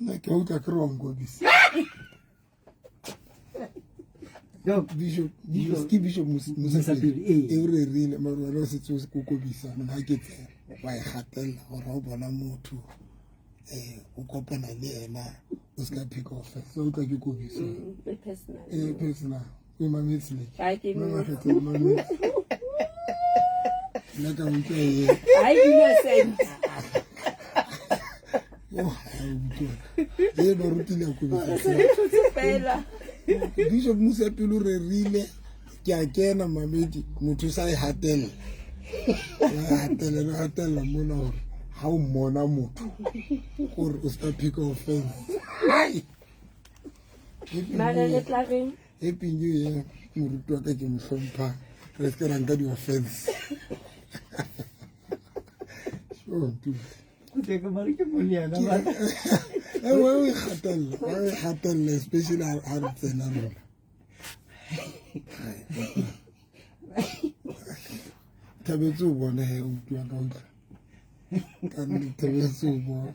Nna ke utlwa ke re wa nkobisa. Bishop ke Bishop Musapele e o rerile mare wena o setse o kokobisa nna ke tsena wa e gatelela gore o bona motho um o kopana le ena o se ka pick off so utlwa ke kobisa e personal o mametse le mametse mametse nna ka utlwa e I innocent e ba rutile fela Bishop Musapelo rerile ke a kena mamedi motho sa e hatella hatella hatella mona gore ha o mmona motho gore o ska pick offense hai mare re tla reng Happy New Year moruti wa ka ke mo hlompha re se ke ra nka di-offense sure o e gatelela o e gatelela especially ha re tsena rona thabetse o bona he o utlwa ka utlwa ka nne thabetse o bona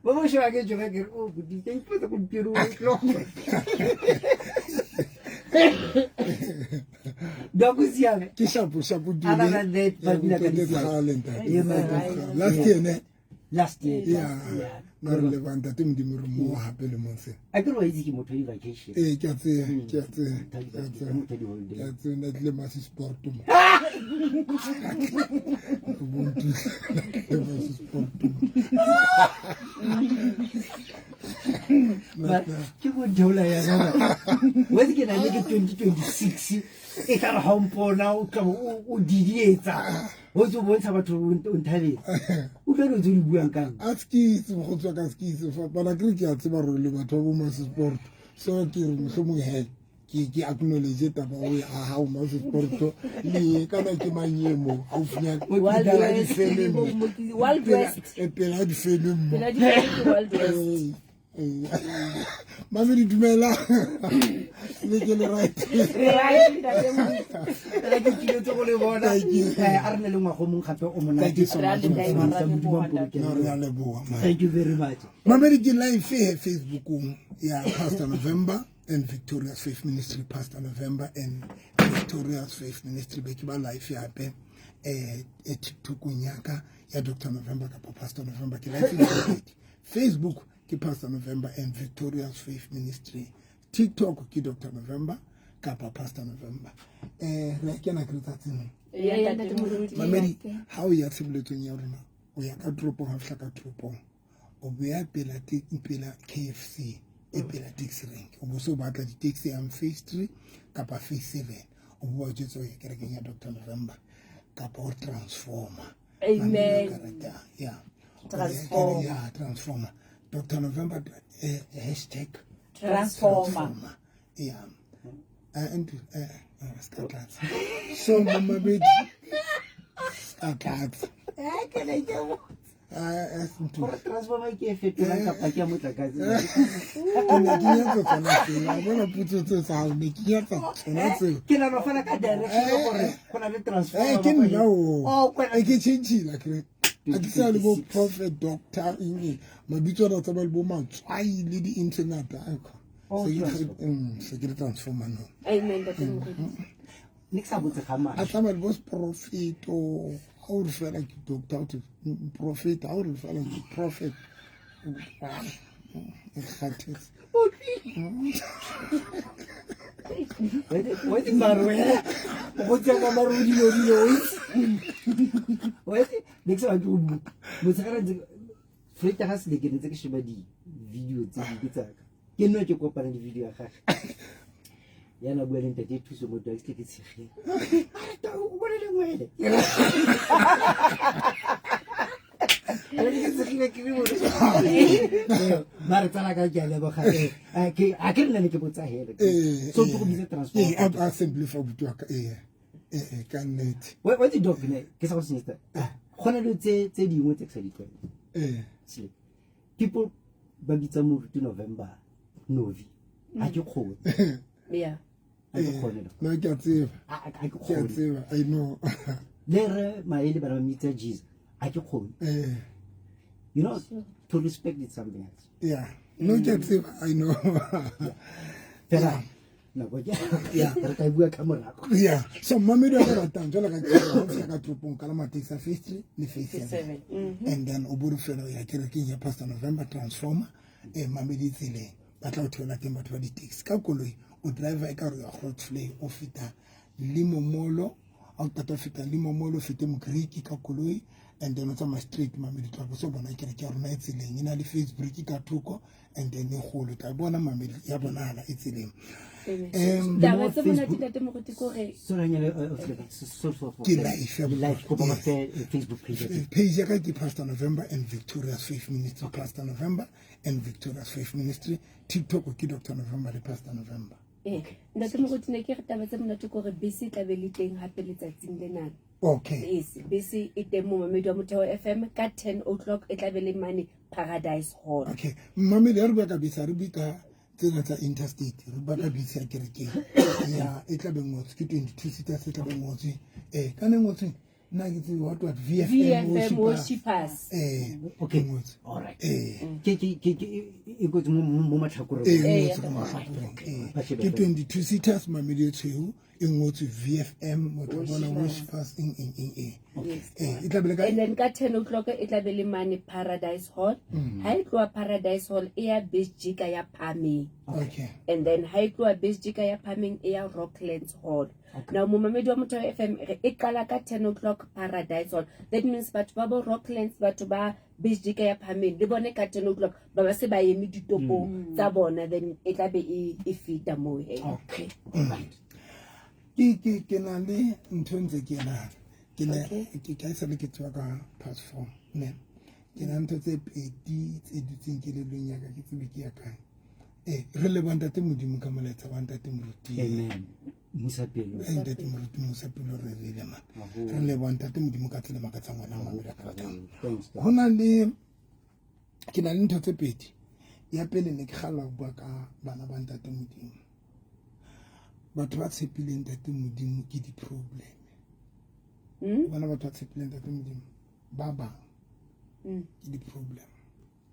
ba mo sheba ke tsona ke re o buti ke ipotsa gompieno o tlo da go siame ke shapo shapo Other than that, ba bina ka dule last year ne last year yeah na re leboga ntate modimo re mo gape le mong se a ke re wa itse ke motho wa di-vacation ee ke a tsea ke a tsea ke a tsea ke a tsea na tlile masi sport mo bontusa tlile masi sport mo ke go deola ya gana wa itse ke na le ke 2026 e tla re ga o mpona o tla o didietsa o tse o bontsha batho o nthabetse o tla dilo tse di buang kang a se ke itse go tswa ka se ke itse fa bana ke re ke a tseba gore le batho ba bo mase sport so ke re mohlomong he ke ke acknowledge taba o ya ha o mase sport le kana ke mang e mo haufinyana pela difeme mo Wild West pela difeme mo pela difeme Wild West mame di dumela le ke le right ke tliletse go le bona a re ne le ngwago mong gape o monate thank you very much mamedi ke live he facebookong ya Pastor November and Victorious Faith Ministry Pastor November and Victorious Faith Ministry be ke ba live hape eh TikTokong ya ka ya Dr November kapa Pastor November ke live Facebook ke Pastor November and Victorious Faith Ministry TikTok ke Dr November kapa Pastor November eh re kena ke letsatsing mamedi ha o ya tshebeletsong ya rona o ya ka toropong ha fihla ka toropong o beya pela pela KFC e pela taxi rank o bo se o batla di-taxi yang phase 3 kapa phase 7 o bo ba jwetsa o ya kerekeng ya Dr November kapa o transformer Amen. Yeah. Transformer. Yeah, transformer. Dr. November hashtag transformer. transformer. Yeah. And ska So mama bedi ska tlatsa. Gore transformer ke e fetolang kapa ke ya motlakase Ke ne ke nyatsa tsona tseo. A bona potso tseo tsa hao, ne ke nyatsa tsona tseo. Ke nano fela ka direction gore go na le transformer Ke nna o. Oh, kwena. Ke change-ile akere. A ke sa le bo prophet doctor eng eng. Mabitso ana tsamaya le bo matswai le di-internet a Oh, se ke le transformer no. Amen ntate Moruti. Ne ke sa botse ga A maswe tsamaya le bo seprofeto ha o re fela ke doctor o thwe prophet ha o re fela ke prophet e kgathetse wa itse mare wena o go tsaya ka mare o dilo dilo o itse wa itse ne ke sa batle go bua motshegare ntse feta ga sele ke ntse ke sheba di-video tse di ke tsaka ke nna ke kopana le video ya gage yana bua le ntate thuso motho a ke ke tshegile o bone le ngwele mare tsala ka ke a leboga a ke re nane ke botsa hele so ke go bitsa transport a simplify buti wa ka ee ka nnete wa itse doc ne ke sa go senyetsa go na le tse dingwe tse ke sa di tlwaela people ba bitsa moruti November Novi ga ke kgone yeah ga ke kgone no ke a tseba ga ke ke a kgone tseba i know le re maele bana ba mmitsa Jesus ga ke kgone You know, to respect is something else. Yeah, no, ke a tseba, I know. Fela nako ke re tla e bua ka morago. Yeah, so mmamedi wa ka ratang jalo ka tsela ha o fihla ka toropong kalama taxi ya phase 3 le phase 7, and then o bo re fela o ya kerekeng ya Pastor November Transformer, e mamedi tseleng ba tla o theola teng batho ba di-taxi ka koloi. O driver e ka re ya Grootvlei, o feta Limomolo, ha o qeta ho feta Limomolo o fete Mogriki ka koloi, and then o tsamaya straight, mamedi, tla bo se bona kereke ya rona e tseleng, e na le face brick ka thoko, and then e kgolo, tla bona mamedi, ya bonahala e tseleng. Taba tse monate, ntate moruti, kore Sorry, nyane, sorry for Ke live ya Ke live kopa Yes. ba fe Facebook page ya teng. Page ya ka ke Pastor November and Victorious Faith Ministry. Pastor November and Victorious Faith Ministry. TikTok ke Dr November le Pastor November. Ee, ntate moruti, ne ke re taba tse monate kore bese e tlabe le teng hape letsatsing lenana. Yes, bese e teng, momamedi wa Motheo FM, ka 10 o'clock e tlabe le mane Paradise Hall. Okay, mmamedi, ha re bua ka bese, ha re bue ka tsena tsa interstate, re bua ka bese ya kerekeng ya e tla be ngotswe ke 22 seaters, e tla be ngotswe ka ne ngotswe nna ke tsebe what VFM. VFM Worshipers. Worshipers. Okay. E ngotswe. All right. Ke e kotsi mo matlhakoreng. E ngotswe ka mahlakoreng, ee. Ba shebe Ke fela. 22 seaters, mamedi, e tshweu e ngotswe VFM, motho bona worshipers, eng eng eng eng. E tla be le ka And then ka 10 o'clock e tlabe le mane Paradise Hall. Ha e tloha Paradise Hall e ya Besjika ya Phameng. And then ha e tloha Besjika ya Phameng e ya Rocklands Hall. Now momamedi wa Motheo FM, re e qala ka 10 o'clock Paradise Hall, that means batho ba bo Rocklands, batho ba Besjika ya Phameng le bone ka 10 o'clock ba se ba eme ditopong tsa bona, then e tlabe e feta moo he. Okay. All right. Ke na le ntho ntse ke nahana ke ne ke ka esale ke tswa ka pass form ne ke na ntho tse pedi tse dutseng kelellong ya ka, ke tsebe ke ya kae. Re leboha ntate Modimo ka molaetsa wa ntate moruti. Amen. Musa pelo. Ntate moruti Musa Pelo re rile man, re leboha ntate Modimo ka tsela makatsang ngwana mamedi a ka ratang. Thanks. Ho na le ke na le ntho tse pedi. Ya pele, ne ke kgalla ho bua ka bana ba ntate Modimo. Batho ba tshepileng ntate Modimo ke di-problem. Bona batho ba tshepileng ntate Modimo ba bang ke di-problem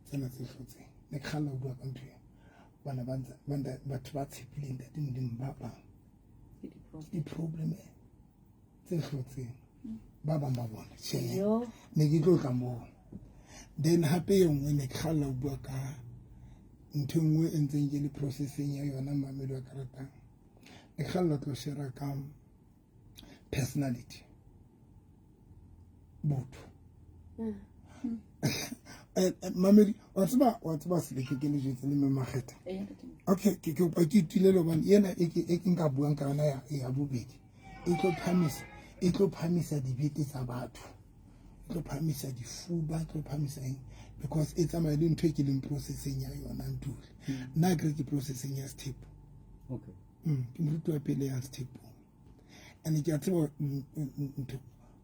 tsena tse hlotseng. Ne ke kgalla ho bua ka ntho eo. Bana batho ba tshepileng ntate Modimo ba bang ke di-problem tse hlotseng ba bang ba bona. Tjhe, Yo. ne ke tlo tla moo. Then hape e nngwe, ne ke kgalla ho bua ka ntho e nngwe e ntseng ke le processing ya yona, mamedi wa ka ratang. Ne ke kgalla ho tlo share ka personality, botho. Mamedi, wa tseba seleke ke le jwetse le mme Makgetha. Okay, ke kopa ke itulele hobane ena e ke nka buang ka yona ya bobedi e tlo phamisa dibete tsa batho, e tlo phamisa difuba, e tlo phamisa eng, because e tsamaya le ntho e ke leng processing ya yona. Ntule, nna ke re ke processing ya sethepu. Ke moruti wa pele ya sethepung, and ke a tseba ntho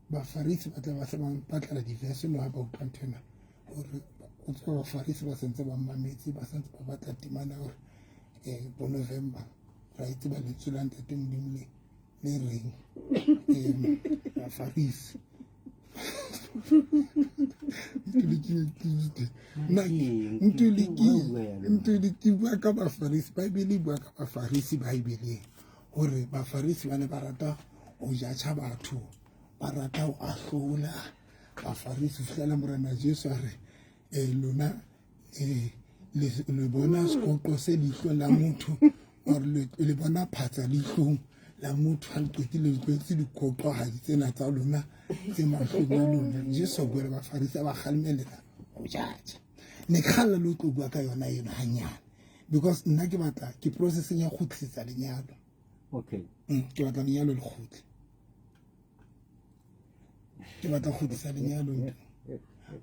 bafarisi ba tla ba se ba mpatlela di-verse le ha ba utlwa ntho ena, hore o tseba bafarisi ba sentse ba mmametse, ba santse ba batla temana hore bo November ra e tseba lentswe la ntate Modimo le reng. Bafarisi. Ntuli, ke bua ka bafarisi. Baebele e bua ka bafarisi baebeleng, hore bafarisi ba ne ba rata ho judge batho, ba rata ho ahlola bafarisi ho fihlela Morena Jesu a re, lona le bona sekoqo se leihlong la motho, or le bona phatsa leihlong la motho, ha le qetile le tlwetse dikoqohadi tsena tsa lona tse mahlong a lona. Jesu a bua le bafarisi, a ba kgalemelela ho judge. Ne ke kgalla le ho tlo bua ka yona eno hanyane, because nna ke batla ke processing ya kgutlisetsa lenyalo. Ke batla lenyalo le kgutle, ke batla ho kgutlisa lenyalo ntho.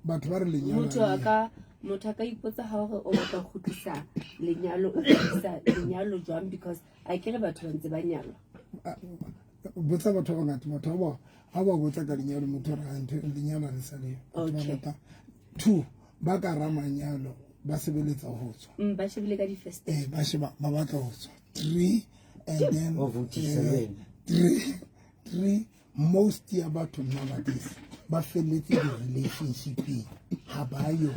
Batho ba re lenyalo Motho ha a le- ka ipotsa ha hore o batla ho kgutlisa lenyalo, o kgutlisa lenyalo jwang? Because a kere batho ba ntse ba nyalwa. Botsa batho ba bangata, batho ba ha ba botsa ka lenyalo, motho o re, "Ah, ntho lenyalo ha le sa leyo." Batho ba rata two ba ka ra manyalo ba sebeletsa ho tswa. Ba shebile ka difestere. Ba sheba, ba batla ho tswa. Three, and then Wa voutisa le wena. three, most ya batho nowadays ba felletse di-relationshipeng ha ba yo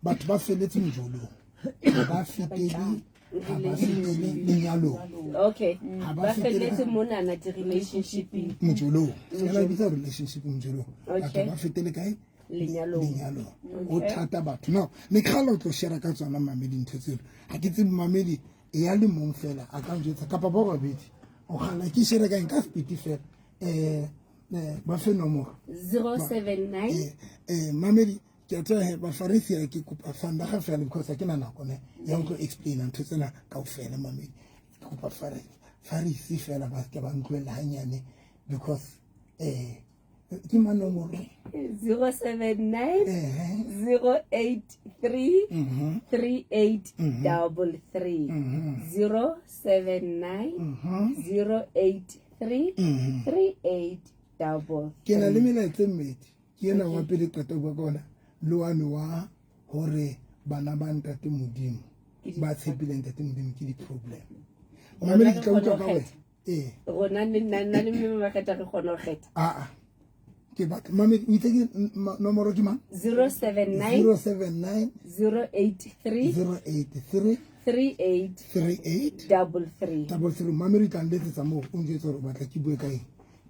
batho ba felletse mojolong ha ba fetele ha ba fetele lenyalong okay ba felletse monana di-relationshipeng mojolong se la bitsa relationship mojolong batho ba fetele kae lenyalong lenyalong o thata batho no ne kgala o tlo share ka tsona mamedi ntho tseno ha ke tsebe mamedi ya le mong fela a ka njwetsa kapa ba babedi o kgala ke share ka eng ka sepiti fela um ba fe nomoro 079 mamedi ke a tseba he bafarisi a ke kopa fandaga fela because ha ke na nako ne ya go tlo explaina ntho tsena kaofela mamedi ke kopa farisi fela ba seke ba ntlohela hanyane because um ke manomoro 079 083 3833 079 083 3833 ke na le melaetsa e mmedi ke ena wa pele qeta bua ka ona le wane wa hore bana ba ntate modimo ba tshepileng ntate modimo ke di-problem mamedi ke tla utlwa ka wena ee rona nna le mme ba kgetha re kgone go kgetha aa ke batla mamedi o itse ke nomoro ke mang 079 079 083 083 38 38 33 33 mamedi o tla nletsetsa moo o njwetsa gore o batla ke bue ka eng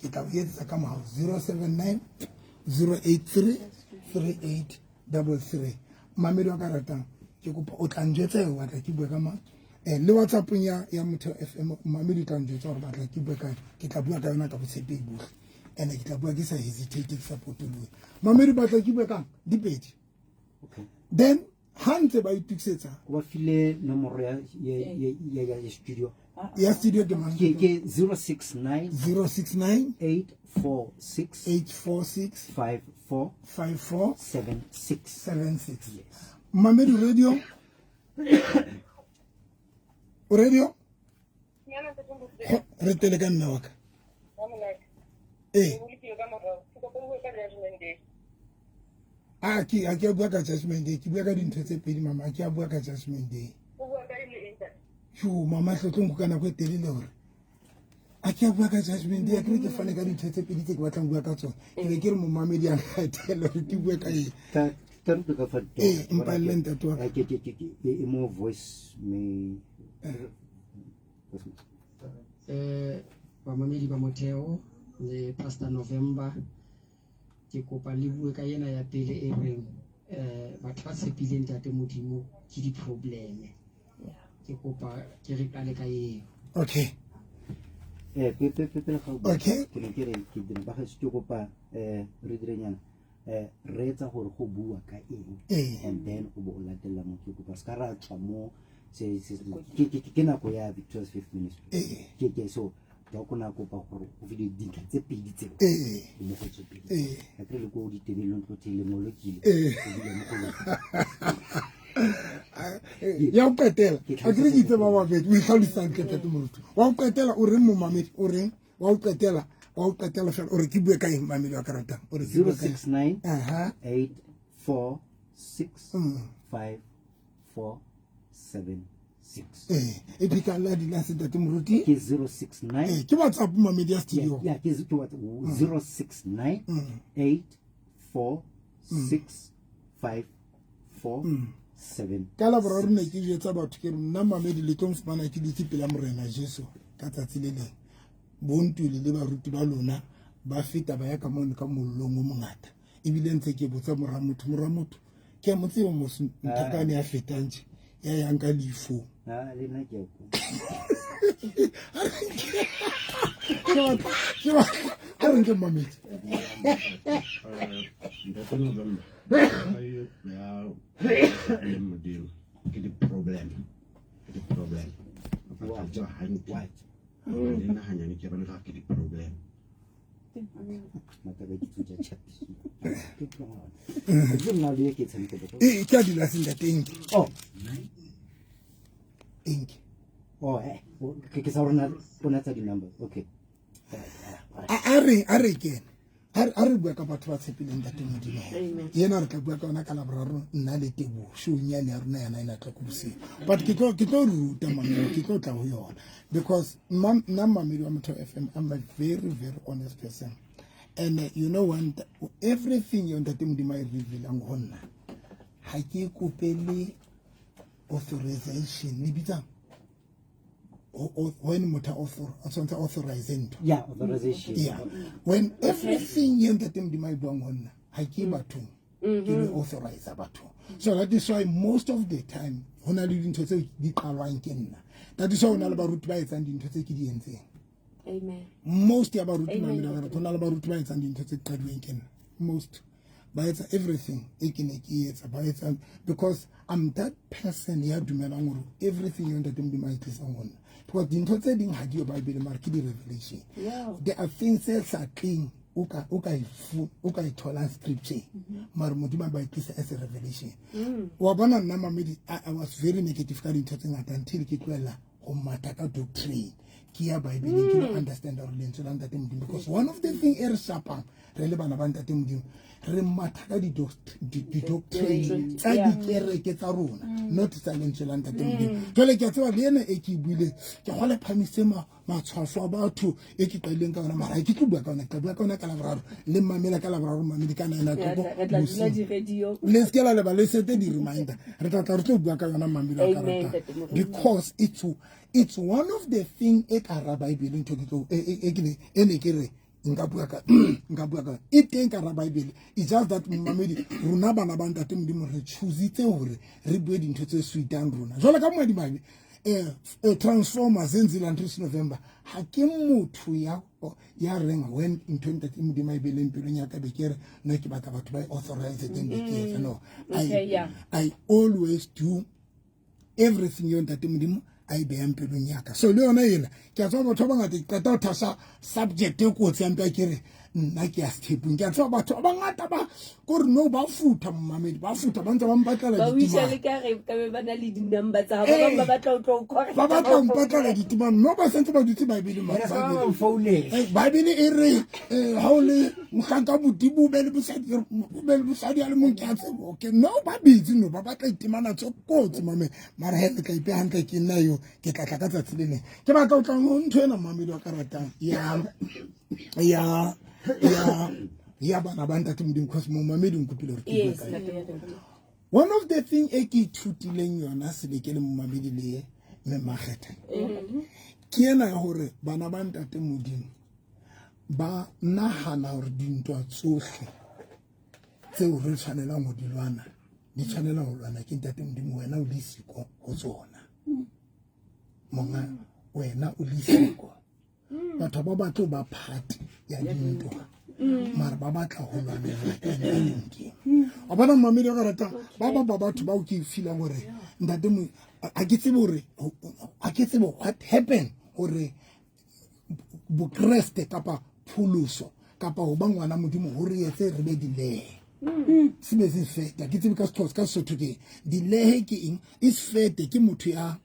ke tla o etsetsa ka mogao 079 083 38 33 mamedi wa ka ratang ke kopa o tla njwetsa eo batla ke bue ka mang le whatsappong ya ya Motheo FM mamedi o tla njwetsa gore batla ke bue ka ke tla bua ka yona ka botshepehi bohle and ke tla bua ke sa hesitate ke sa potolohe mamedi batla ke bue kang dipedi okay then ha ntse ba itokisetsa o ba file nomoro ya ya ya ya studio ya studio ke mang ke ke 069 069 846 846 54 54 76 76 mamedi radio o radio re tele ka mme wa ka ee a ke a ke a bua ka judgment day ke bua ka dintho tse pedi mama a ke a bua ka judgment day jo mama tle tlo nko ka nako e telele gore a ke a bua ka judgment day a kere ke fane ka dintho tse pedi tse ke batlang bua ka tsone ke be ke re momamedi a nkgathele gore ke bue ka eng ka ka re ka fa Ee, mpa le ntate wa ka. ke ke ke ke e mo voice me Bamamedi ba Motheo le Pastor November ke kopa le bue ka ena ya pele e reng batho ba tshepileng ntate Modimo ke di-problem. Ke kopa ke re qale ka eo. Okay pe pe pe pele ga o bua, Okay. ke ne ke re ke dire ba gaetsho ke kopa re direnyana reetsa gore go bua ka eng Ee. and then o bo o latelela mo ke kopa se ka ra tswa mo se se ke ke ke nako ya Victorious Faith Ministry Ee. ke ke so Doc o ne a kopa gore o file dintlha tse pedi tseo Ee. mo go tse pedi Ee. a kry le ko ditebelong tlo theileng o lokile Ee. o dula mo go lona. Ya go qetela Ke a kere ke itse ba babedi o itlhalosang tle tate moruti wa go qetela o reng momamedi o reng wa go qetela wa go qetela fela o re ke bue ka eng mamedi wa ka ratang o re ke bue ka eng 069 aha 8 4 6 5 4 7 6 ee e phika la di la se tate moruti ke 069 ee ke WhatsApp mamedi ya studio yeah ke ke what 069 8 4 6 5 4 7 ka laboraro ne ke jetsa batho ke re nna mamedi le tlo nfumana ke dutse pela morena Jesu ka tsatsi le leng bontuli le baruti ba lona ba feta ba ya ka mono ka mollong o mongata ebile ntse ke botsa mora motho mora motho ke a mo tseba mos nthakane ya fetang tje ya yang ka leifong ah le nna ke ya ko ke batla a re nke mamedi Ntate November ya le modimo ke di-problem ke di-problem Why? ja hantle Why? le nna hanyane ke bona ke di-problem Mataba ke tsuja chapi ke tloga ke nna le ke tshameka le ee ke a dula sentate enke oh enke oh ke ke sa rona o na tsa di-number okay a re a re kene a re bua ka batho ba tshepileng ntate modimo yena re tla bua ka yona ka laboraro nna le tebogo showng yane ya rona ya 9 o'clock bosigo but ke tlo ruta mamedi ke tlo tla ho yona because nna mamedi wa Motheo FM I'm a very very honest person. And you know when everything yo ntate Modimo a e revealang go nna, ha ke kopele authorization. Le bitsang when motho a tshwanetse a authorize ntho. Yeah, authorization. Yeah, when everything ye ntate Modimo a e buang go nna, ha ke bathong ke le authorize bathong. So that is why most of the time ho na le dintho tse di qalwang ke nna. That is why ho na le baruti ba etsang dintho tse ke di entseng. Amen. Most ya baruti, Amen. mamela, ho na le baruti ba etsang dintho tse qadilweng ke nna. Most ba etsa everything e ke ne ke etsa, ba etsa because I'm that person ya dumelang hore everything yo ntate Modimo a e tlisang ho nna, because dintho tse ding ha di yo Bible, mara ke di-revelation. There are things tse sa tleng o ka e tholang scripture, mara Modimo a ba e tlisa as a revelation. Wa bona, nna mamedi, I was very negative ka dintho tse ngata until ke tlohella ho matha ka doctrine, ke ya Bible, ke lo understand hore lentswe la ntate Modimo, because one of the thing e re shapang re le bana ba ntate Modimo, re matha ka di-doctrine tsa dikereke tsa rona, not tsa lentswe la ntate Modimo. Jwale ke a tseba le ena e ke e buileng, ke kgole phamise matshwafo a batho e ke qadileng ka yona, mara ha ke tlo bua ka yona, ke tla bua ka yona ka Laboraro. Le mmamela ka Laboraro, mamedi, ka 9 o'clock Re tla dula bosiu. di-radio. Le se ke la leba, le sete di-reminder, re tla tla re tlo bua ka yona, mamedi wa ka Amen, ratang. Ntate Moruti. Because it's one of the thing e ka hara Bible, ntho ke tlo e ne ke re nka bua ka e teng ka hara Bible. It's just that, mamedi, rona bana ba ntate Modimo re choositse hore re bue dintho tse sweetang rona jwale ka madimabe. Transformer Zenzile Andries November, ha ke motho ya reng when ntho e ntate Modimo a e beleng pelong ya ka, be ke re no, ke batla batho ba e authorize, then be ke etsa. No, I always do everything yo ntate Modimo a e behang pelong ya ka. So le yona ena, ke a tseba batho ba bangata, ke qeta ho thasa subject e kotsi ya mpe, ke re nna ke ya stepong. Ke a tseba batho ba bangata ba kore no, ba futha, momamedi, ba futha, ba ntse ba mpatlela Ba o isa ditimane. Le ka re ka be ba na le di-number tsa hao. Ba bang ba batla ho tlo o correct. Ba batla ho mpatlela ditimane no, ba sentse ba dutse Bible. Wena se ba mfounela. Bible e re ha o le mohlanka Modimo, o be le mosadi a le mong. Ke a tseba, okay, no, ba busy, no, ba batla itemana tse kotsi, mame. Mara he, le tla ipeha hantle, ke nna eo, ke tla tla ka tsatsi le leng. Ke batla ho tla ho ntho ena, mamedi wa ka ratang, ya bana ba ntate Modimo, cause momamedi o nkopile hore ke bue Yes, ka yona. Ntate Moruti. One of the thing e ke ithutileng yona sebeke le momamedi le mme Makgetha, ke ena ya hore bana ba ntate Modimo ba nahana hore dintwa tsohle tseo re tshwanelang ho di lwana, di tshwanela ho lwana ke ntate Modimo. Wena o le siko ho tsona, monga, wena o le siko. Batho ba batle ho ba part ya dintwa, mara ba batla ho lwanelwa ke ntate Modimo. Wa bona, mamedi wa ka ratang, ba batho bao ke feelang hore ntate ha ke tsebe hore, ha ke tsebe what happen hore bokreste kapa pholoso kapa ho ba ngwana Modimo ho re etse re be dilehe, se be se feta. Ke tsebe ka Sexhosa, ka Sesotho ke dilehe ke eng? E se fete ke motho ya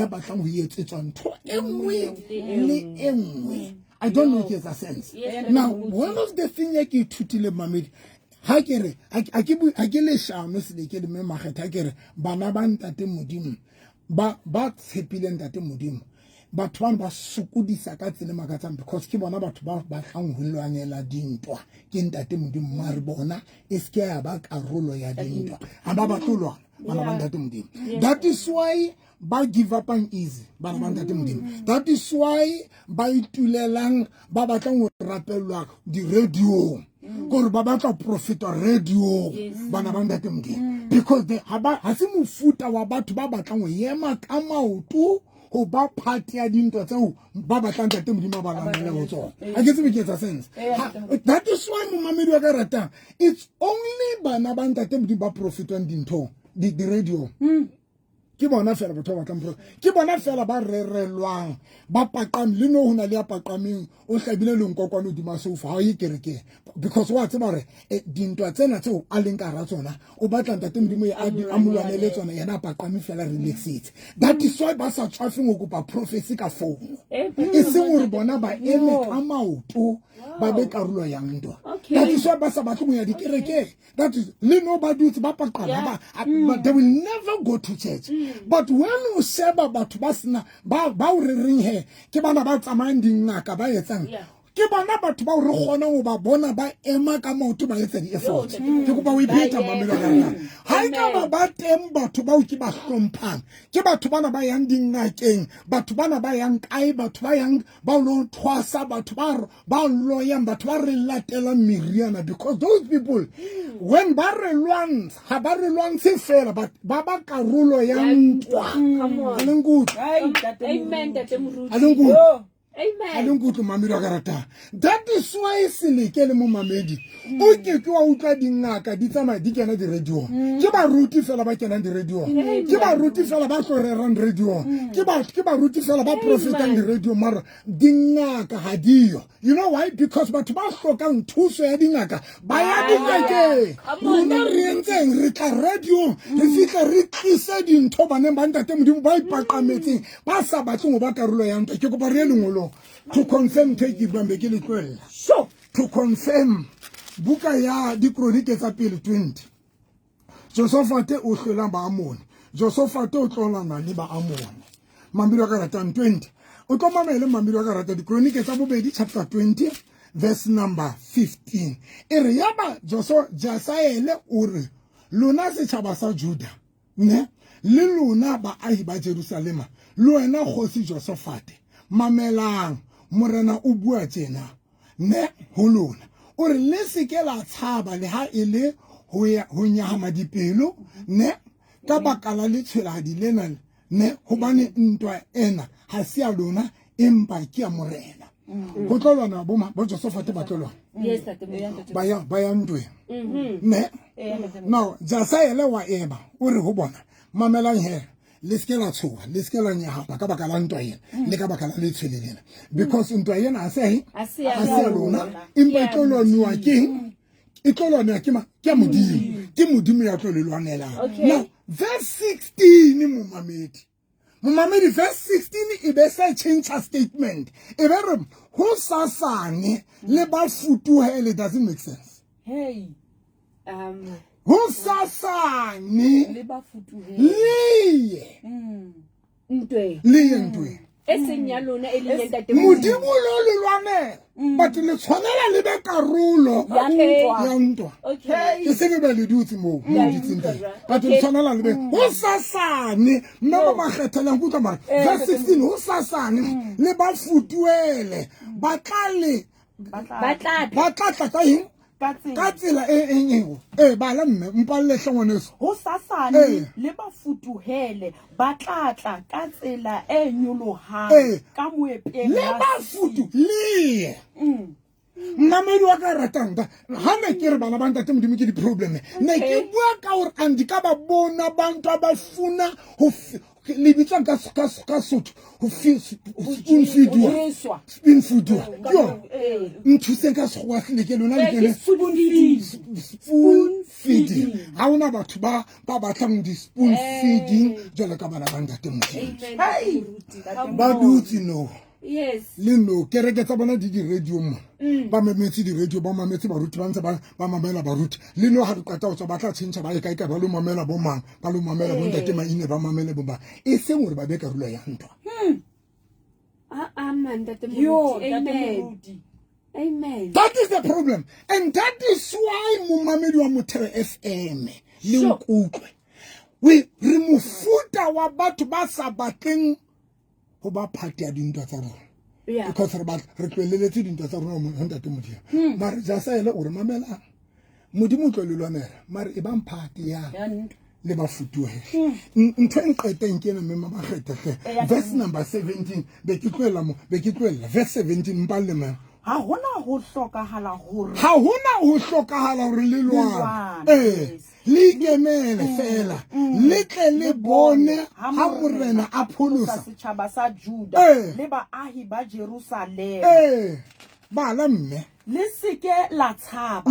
batlang ho etsetswa ntho e nngwe le e nngwe. I don't know ke etsa sense. Yes, Now, one of the thing ya ke ithutileng, mamedi, ha ke re ha ke leshano seleke le mme Makgetha, ha ke re bana ba ntate Modimo ba tshepile ntate Modimo, batho bano ba sokodisa ka tsela e makatsang, because ke bona batho ba batlang ho lwanela dintwa ke ntate Modimo, mare bona e se ke ya ba karolo ya dintwa. Ha ba batle ho lwana, bana ba ntate Modimo. That is why ba give upang easy, bana ba ntate Modimo. That is why ba itulelang, ba batlang ho rapellwa di-radiong, kore ba batla ho profita radiong, bana ba ntate Modimo, because they ha se mofuta wa batho ba batlang ho ema ka maoto ho ba part ya dintwa tseo ba batlang ntate Modimo a ba lwanele ho tsona. Ha ke tsebe ke etsa sense. That is why, momamedi wa ka ratang, it's only bana ba ntate Modimo ba profitwang dinthong di-radio. Ke bona fela batho ba batlang ke bona fela ba rerelwang, ba paqame le no. Ho na le ya paqameng, o hlabile le nkokwane hodima sofa, ha o ye kerekeng, because wa tseba hore dintwa tsena tseo a leng ka hara tsona, o batla ntate Modimo a mo lwanele tsona, yena a paqame fela, relaxetse. That is why ba sa tswafeng ho kopa prophecy ka founu, e seng hore bona ba eme ka maoto, ba be karolo ya ntwa. That is why ba sa batle ho ya dikerekeng. That is le no, ba dutse ba paqama, but they will never go to church. But when o sheba batho ba sena ba o rereng he ke bana ba tsamayang dingaka ba etsang. Ke bona batho bao re kgonang ho ba bona ba ema ka maoto ba etsa di-effort. Ke kopa o e pheta mamelo ya ka. Ha e ka ba ba teng batho bao ke ba hlomphang, ke batho bana ba yang dingakeng, batho bana ba yang kae, batho ba yang ba lo thwasa, batho ba ba loyang, batho ba re latelang meriana, because those people when ba re lwantsha, ha ba re lwantshe fela, but ba ba karolo ya ntwa. Ha le nkutlwe? Amen, Ntate Moruti. Ha le nkutlwe? Amen. Ha le nkutlwe mamedi wa ka ratang? That is why seleke le momamedi o ke ke wa utlwa dingaka di tsamaya di kena di-radiong. Ke baruti fela ba kenang di-radiong, ke baruti fela ba tlo rerang radiong, ke baruti fela ba profetang di-radiong, mara dingaka ha diyo. You know why? Because batho ba hlokang thuso ya dingaka ba ya dingakeng. Rona re entseng? Re tla radiong, re fihle re tlise dintho baneng ba Ntate Modimo ba ipaqametseng, ba sa batleng ho ba karolo ya ntwa. Ke kopa re ye lengolong to confirm ntho e ke buang, be ke le tlohella. To confirm, buka ya Dikronike tsa pele 20. Josafate o hlola Baamone, Josafate o tlolana le Baamone. Mamedi wa ka ratang, 20 o tlo mamele. Mamedi wa ka ratang, Dikronike tsa bobedi chapter 20 verse number 15 e re, yaba Joso Jasaele o re, lona setjhaba sa Juda ne le lona baahi ba Jerusalema, le wena kgosi Josafate, mamelang. Morena o bua tjena ne ho lona, o re, le se ke la tshaba le ha e le ho ya ho nyahama dipelo ne ka baka la letshwelahadi lena ne, hobane ntwa ena ha se ya lona, empa ke ya Morena. Ho tlo lwana bo bo Josafate, ba tlo lwana. Yes, Ntate Moruti. Ba ya ntweng ne. Now Jasaele wa ema, o re ho bona, mamelang he, le se ke la tshoha, le se ke la nyahama ka baka la ntwa ena le ka baka la letshwele lena, because ntwa ena ha se Ha se ya ha se ya lona, empa e tlo lwanuwa ke e tlo lwanewa ke ma ke ya Modimo, ke Modimo ya tlo le lwanelang. Now verse 16, momamedi, verse 16 e be se change statement, e be re ho sasane le ba futuhele. Doesn't make sense. Hey. Ho sasane le ba futuhele. Leye Ntweng le ye ntweng e seng ya lona, e leng ya Ntate Modimo. Modimo lo le lwanela, but le tshwanela le be karolo ya ntwa. Ya ntwa. E seng be le dutse moo mo o dutseng teng, but le tshwanela le be ho sasane. Mme ba ba kgethelang kutlwa, mara verse 16, ho sasane le ba futuele, ba tla le Ba tla tla. Ba tla tla ka eng? Ka tsela. Ka tsela e eng eng e bala, mme mpalle hle ngwaneso. Ho sasane le ba futuhele, ba tla tla ka tsela e nyolohang ka moepeng le wa ba futu leye. Mmamedi wa ka ratang, ba ha ne ke re bana ba Ntate Modimo ke di-problem, ne ke bua ka gore andi ka ba bona bantu abafuna ho le bitsang ka Sotho ho spoon feediwa. Jeswa. Spoon feediwa yo, nthuseng ka Sekgowa tlile ke lona le kene. Spoon feeding. Spoon feeding, ha hona batho ba ba batlang di-spoon feeding jwalo ka bana ba Ntate Modimo. Amen, Moruti. Come Ba on. dutse no le no kereke tsa bona di di-radio mo, ba mametse di-radio, ba mametse baruti, ba ntse ba mamela baruti le no. Ha re qeta ho tswa, ba tla tjhentjha, ba ye kae kae, ba lo mamela bo mang, ba lo mamela bo Ntate Maine, ba mamele bo mang, e seng hore ba be karolo ya ntwa. Ah, ah, man, Ntate Yo, Moruti. Ntate Amen. Moruti. Amen. That is the problem and that is why, momamedi wa Motheo FM, le nkutlwe, we re mofuta wa batho ba sa batleng ho ba part ya dintwa tsa rona, because re batla re tlohelleletse dintwa tsa rona ho Ntate Modimo. Mare Jasaele o re, mamelang, Modimo o tlo le lwanela, mare e bang part ya Ya ntwa. Le ba futuhele. Ntho e nqeteng ke ena, mme mabakgethe, verse number 17, be ke tlohella mo, be ke tlohella verse 17, mpalle mang. Ha hona ho hlokahala hore Ha hona ho hlokahala hore le lwane. Lwane, Ee, yes. Le ikemele fela, le tle le bone ha Morena a pholosa setjhaba sa Juda le baahi ba Jerusalema. Ee, bala mme. Le se ke la tshaba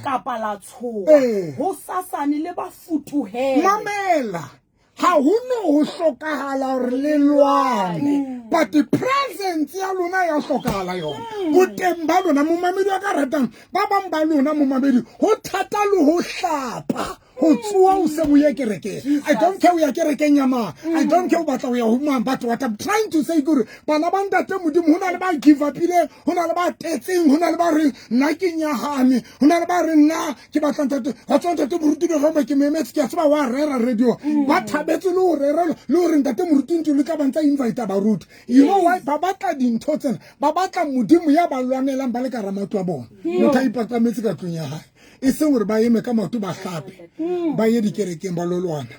kapa la tshoha. Ho sasane le ba futuhele. Mamela, ha ho no ho hlokahala hore le lwane, but the presence ya lona ya hlokahala, yona boteng ba lona. Momamedi wa ka ratang, ba bang ba lona, momamedi, ho thata le ho hlapa. Ho tsoa o se o ye kerekeng. I don't care o ya kerekeng ya mang. I don't care o batla ho ya ho mang. But what I'm trying to say ke hore bana ba ntate Modimo ho na le ba give up-ileng, ho na le ba tetseng, ho na le ba reng nna ke nyahame, ho na le ba reng nna ke batla ntate, wa tseba ntate Moruti November ke mo emetse, ke a tseba wa rera radio. Ba thabetse le ho rera le hore ntate Moruti ntse le tla ba ntsa invite baruti. You know why? Ba batla dintho tsena, ba batla Modimo ya ba lwanelang ba le ka hara matlo a bona. Motho a ipaqametse ka tlung ya hae. E seng hore ba eme ka maoto ba hlape, ba ye dikerekeng ba lo lwana,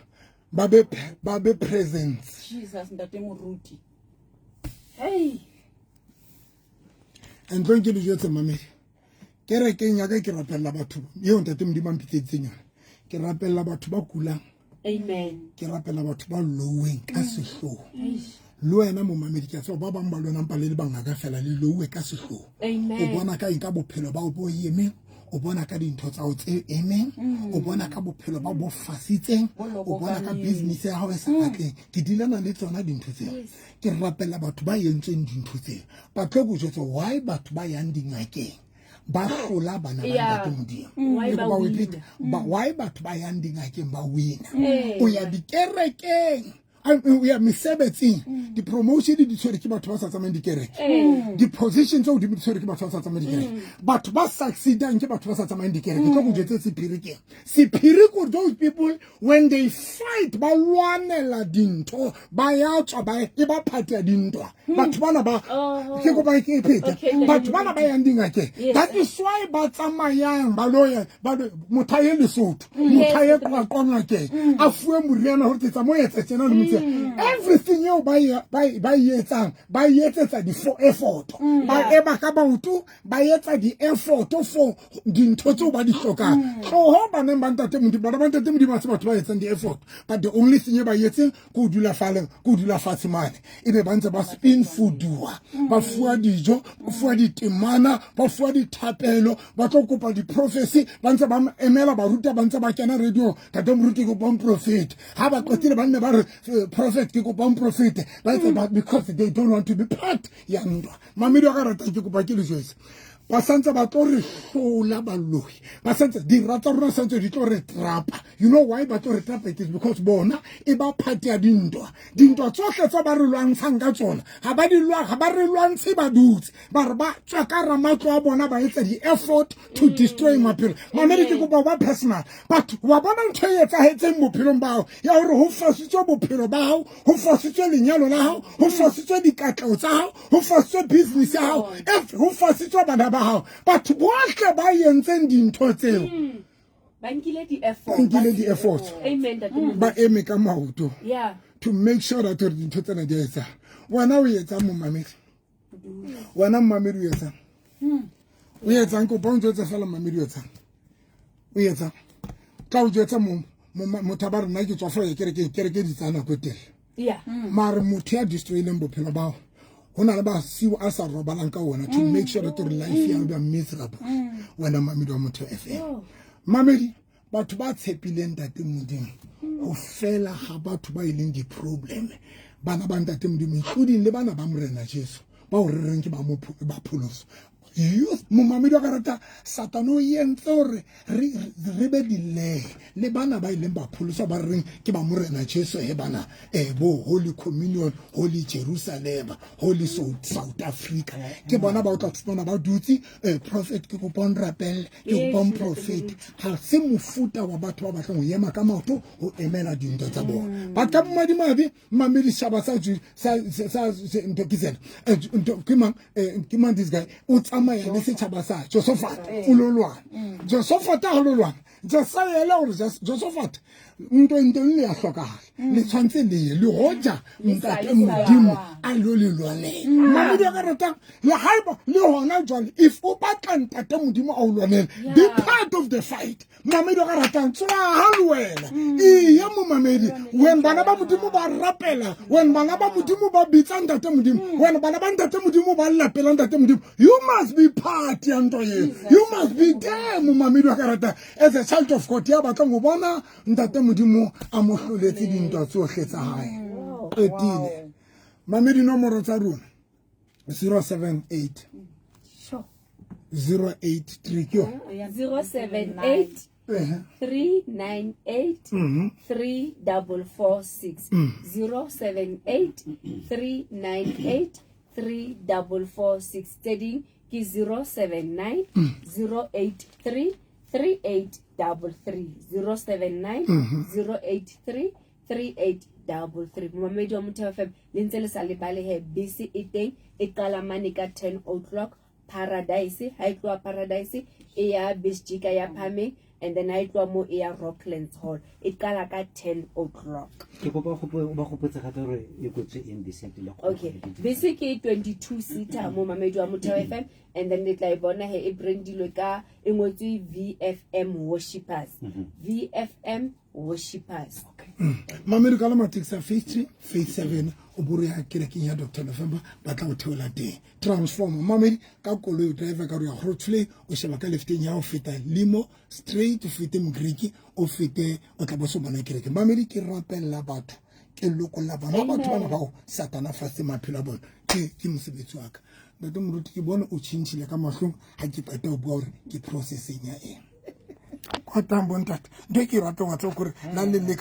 ba be ba be presence. Jesus ntate Moruti. Hey. Ntlong ke dijo tse mamedi. Kerekeng ya ka ke rapella batho eo ntate Modimo a mpitseditseng yona. Ke rapella batho ba kulang. Amen. Ke rapella batho ba loweng ka sehloho. Le wena momamedi ke a tseba ba bang ba lona mpa le le bangaka fela le lowe ka sehloho. Amen. O bona ka eng ka bophelo ba bo emeng, o bona ka dintho tsa hao tse emeng, o bona ka bophelo ba bo fasitseng, o bona ka business ya hao e sa atleng. Ke dilana le tsona dintho tseo. Ke rapella batho ba entsweng dintho tseo. Ba tlo go jwetsa why batho ba yang dingakeng ba hlola bana ba ntate Modimo. Why ba wina? Why batho ba yang dingakeng ba wina? O ya dikerekeng, o ya mesebetsing, di-promotion di tshwere ke batho ba sa tsamayeng dikereke, di-position tse godimo di tshwere ke batho ba sa tsamayeng dikereke, batho ba succeedang ke batho ba sa tsamayeng dikereke. Tlo go jwetse sephiri ke eng? Sephiri ke those people when they fight ba lwanela dintho, ba ya tswa ba e ba part ya dintwa. Batho bana ba ke kopa ke phete, batho bana ba yang dingakeng, that is why ba tsamayang ba lo ya ba motho a ye Lesotho, motho a ye Qwaqwa ngakeng, a fuwe moriana hore tsetsa mo etsa tjena le motse. Everything eo ba e etsang, ba e etsetsa di-effort, ba ema ka maoto, ba etsa di-effort for dintho tseo ba di hlokang. Tloho baneng ba ntate Modimo, bana ba ntate Modimo ha se batho ba etsang di-effort, but the only thing e ba etseng ke ho dula fale, ke ho dula fatshe mane, ebe ba ntse ba spin foodua, ba fuwa dijo, ba fuwa ditemana, ba fuwa dithapelo, ba tlo kopa di-prophecy, ba ntse ba emela baruta, ba ntse ba kena radio, ntate moruti ke kopang prophet. Ha ba qetile ba nne ba re prophet ke kopang prophet, ba etsa ba, because they don't want to be part ya ntwa. Mamedi wa ka ratang ke kopa ke le jwetse, ba santse ba tlo re hlola baloi, ba santse dira tsa rona santse di tlo re trapa. You know why ba tlo re trapa? It is because bona e ba part ya dintwa. Dintwa tsohle tse ba re lwantshang ka tsona, ha ba di lwa, ha ba re lwantshe ba dutse, ba re ba tswa ka hara matlo a bona, ba etsa di-effort to destroy maphelo. Mamedi ke kopa ho ba personal, but wa bona ntho e etsahetseng bophelong ba hao ya hore ho fositswe bophelo ba hao, ho fositswe lenyalo la hao, ho fositswe dikatleho tsa hao, ho fositswe business ya hao, ho fositswe bana ba hao. Batho bohle ba entseng dintho tseo ba nkile di-effort, ba nkile di-effort, Amen, ntate. Ba eme ka maoto to make sure that hore dintho tsena di a etsahala. Wena o etsang momamedi? Wena momamedi o etsang? O etsang? Kopa o ntjwetse fela momamedi o etsang? O etsang? Tla o jwetsa motho ba rena ke tswa fa ya kerekeng, kereke di tsaya nako e telele. Mare motho ya destroyileng bophelo bao, ho na le basiu a sa robalang ka ona to make sure that life ya ba miserable. Wena mamedi wa Motho FM, mamedi, batho ba tshepileng ntate Modimo ho fela ga batho ba e leng di-problem, bana ba ntate Modimo, including le bana ba Morena Jesu ba o rereng ke ba ba pholoso. Youth momamedi wa ka rata, Satane o entse hore re be dilehe le bana ba ileng ba pholoswa ba reng ke ba Morena Jesu, he bana bo Holy Communion, Holy Jerusalem, Holy South Africa, ke bona ba o tla fumana ba dutse, prophet ke kopa o nrapelle, ke kopa o prophet. Ha se mofuta wa batho ba batlang ho ema ka maoto ho emela dintho tsa bona. Ba ka madimabe mamedi shaba sa sa ntho ke tsena, ntho ke mang, ke mang this guy o tsamaya le setšhaba sa Josophat, o lo lwana. Josophat ha lo lwana, Jesaele hore Josophat ntho ntong le ya hlokahala, le tshwantse le ye le hoja ntate Modimo a lo le lwanela. Mamedi a ka ratang le haeba le hona jwale, if o batla ntate Modimo a o lwanele, be part of the fight. Mamedi wa ka ratang, tsoha le wena, eya momamedi. When bana ba Modimo ba rapela, when bana ba Modimo ba bitsa ntate Modimo, when bana ba ntate Modimo ba lapela ntate Modimo, you must be part ya ntwa eo, you must be there momamedi wa ka ratang, as a child of God ya batlang ho bona ntate Modimo a mo hloletse dintwa tsohle tsa hae. Qetile mamedi, nomoro tsa rona 078 083 ke yona. 078. 398 3446. 078 398 3446. Tse ding ke 079 083 3833. 079 083 3833. Momamedi wa Motheo FM, le ntse le sa lebale he bese e teng, e qala mane ka 10 o'clock Paradise. Ha e tloha Paradise e ya Besjika ya Phameng, and then ha e tloha mo e ya Rocklands Hall. E qala ka 10 o'clock. Ke kopa o ba gopotse gape gore e kwetswe eng bese ya pele. Okay, bese ke 22 seater, mo mamedi wa Motheo FM, and then le tla e bona he e brandilwe ka, e ngotswe VFM Worshippers. VFM Worshippers. Mamedi, ka la matekisi a phase 3, phase 7, o bore ya kerekeng ya Dr November, ba tla o theola teng transformer. Mamedi, ka koloi o driver ka re ya Grootvlei, o sheba ka lefteng ya ho feta limo straight, o fete Mogriki, o fete, o tla bo se bona kereke. Mamedi, ke rapella batho, ke lokolla bona batho bana bao Satana fatshe maphelo a bona. Ke mosebetsi wa ka. Ntate moruti, ke bone o tšhintšhile ka mahlong ga ke qeta ho bua gore ke processing ya eng. Kwatang bontate, ntho e ke e ratang wa tseba kore la le leka.